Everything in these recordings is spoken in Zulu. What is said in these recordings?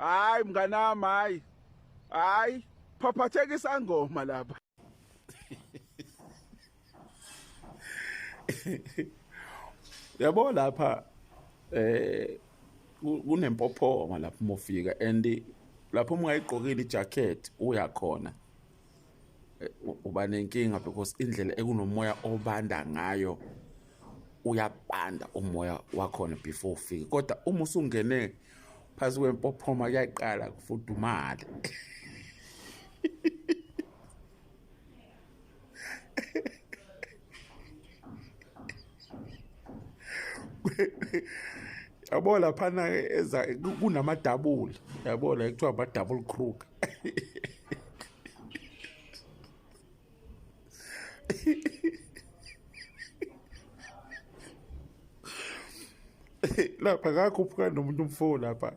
Hayi mnganami, hayi. Hayi, phaphatheka isangoma lapha. Yabo lapha kunempophoma lapho uma ufika, and lapho uma ungayigqokile ijacket uya khona uba nenkinga, because indlela ekunomoya obanda ngayo uyabanda umoya wakhona before ufike. Kodwa uma usungene phakathi kwempophoma kuyaqala kufudumale. Yabo laphana eza kunamadabula, yabo la kuthiwa ama-double crook. Lapha ngakhuphuka nomuntu umfo lapha,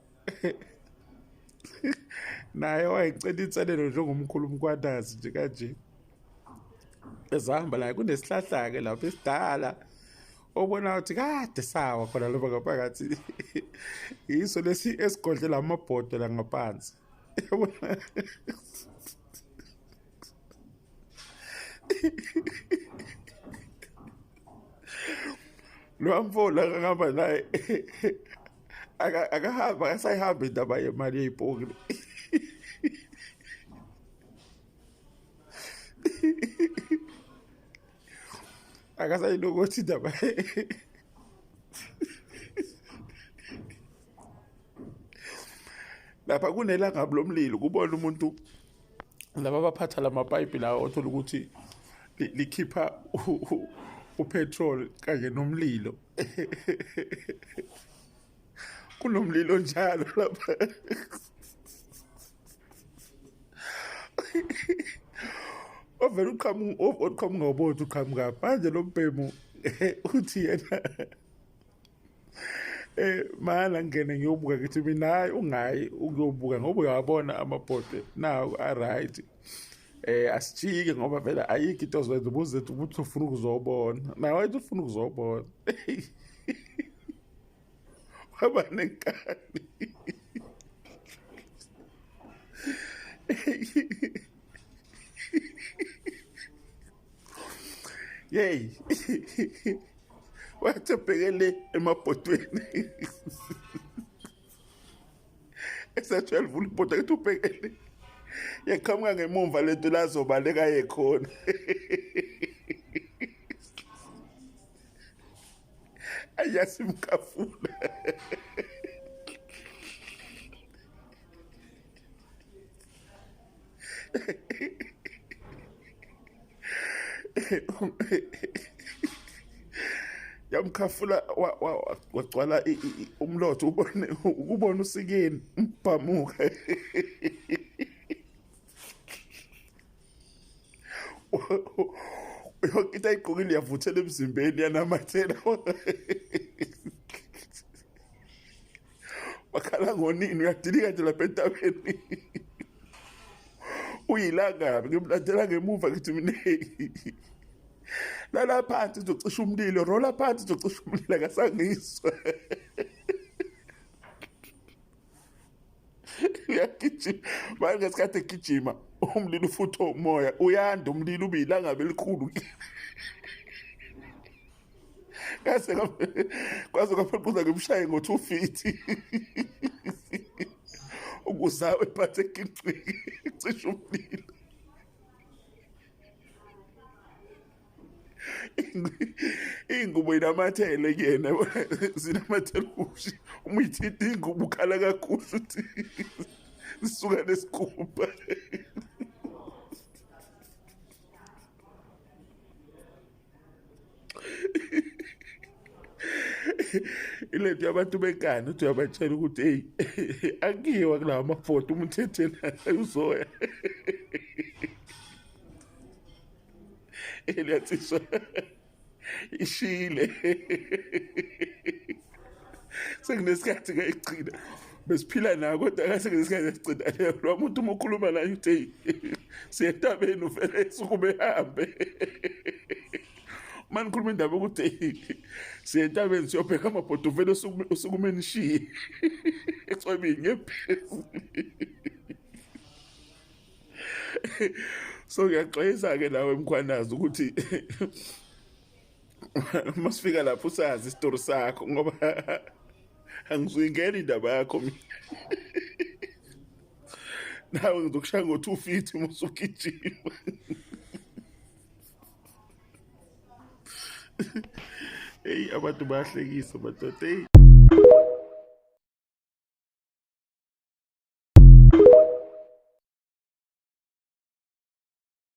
naye wayecela inselelo njengomkhulu uMkhwanazi nje kanje. Ezahamba la kunesihlahla-ke lapha esidala obona ukuthi kade sawa khona lapha ngaphakathi, yiso lesi esigodle la mabhodo la ngaphansi. Yabona lo mfo la ngihamba naye akahamba akasayihambi indaba yemali yeyipoki. Akasayilokothi indaba. Lapha kunelangabi lomlilo, kubona umuntu laba abaphatha lamapayipi lawa othola ukuthi likhipha upetrol kanye nomlilo. Kunomlilo njalo lapha. Ovele uqhamuka oqhamuka ubona uqhamuka manje lo mbhemu uthi yena mana ngene ngiyobuka, ngithi mina hayi ungayi ukuyobuka ngoba uyawabona amabhodwe nawo a right. Asijike ngoba vele ayikho into ozoyenza, ubuze ukuthi ufuna ukuzobona, nawe wayethi ufuna ukuzobona. Waba nenkani. Yey, wathi ebhekele emabhodweni esathi uyalivula ibhodo, akithi ubhekele yaqhamuka ngemumva lento lazobaleka yekhona. Ayasimkhafula. Yamkhafula wagcwala umlotha, ubone ukubona usikeni umbhamuka. Yonke into ayigqokile yavuthela emzimbeni yanamathela. Wakhala ngonini uyadilika nje lapha entabeni. Uyilangabi ngimlandela ngemuva ngithi mina lala phansi uzocisha umlilo, rola phansi uzocisha umlilo, akasangizwa. Uyagijima manje ngesikhathi egijima umlilo ufutha umoya uyanda umlilo ube ilangabi elikhulu. Kase kwaze kwaphequza ngimshaye ngo-2 feet ukuze awe phansi eginqike cishe umlilo. Iy'ngubo inamathele kuyena, zinamathele kushi. Uma uyithinta iy'ngubo ukhala kakhulu futhi zisuka nesikhumba. Ilento yabantu benkani uthi uyabatshela ukuthi eyi akuyiwa kulawa mafoto, umuntu ethena uzoya. Eliyatsiswa ishile. Sekunesikhathi kayigcina besiphila nayo, kodwa kase kunesikhathi esigcina lo muntu uma ukhuluma naye uthi siya entabeni uvele sukume ehambe. Manikhuluma indaba yokuthi siye entabeni siyobheka amabhodo, uvele usukume nishiye ekuthiwa inyembezi. So ngiyaxwayisa-ke nawe Mkhwanazi ukuthi masifika lapho usazi isitori sakho, ngoba angizuyingena indaba yakho mina. Nawe ngizokushaya ngo-250 uma usugijima. Eyi, abantu bayahlekisa madoda, eyi.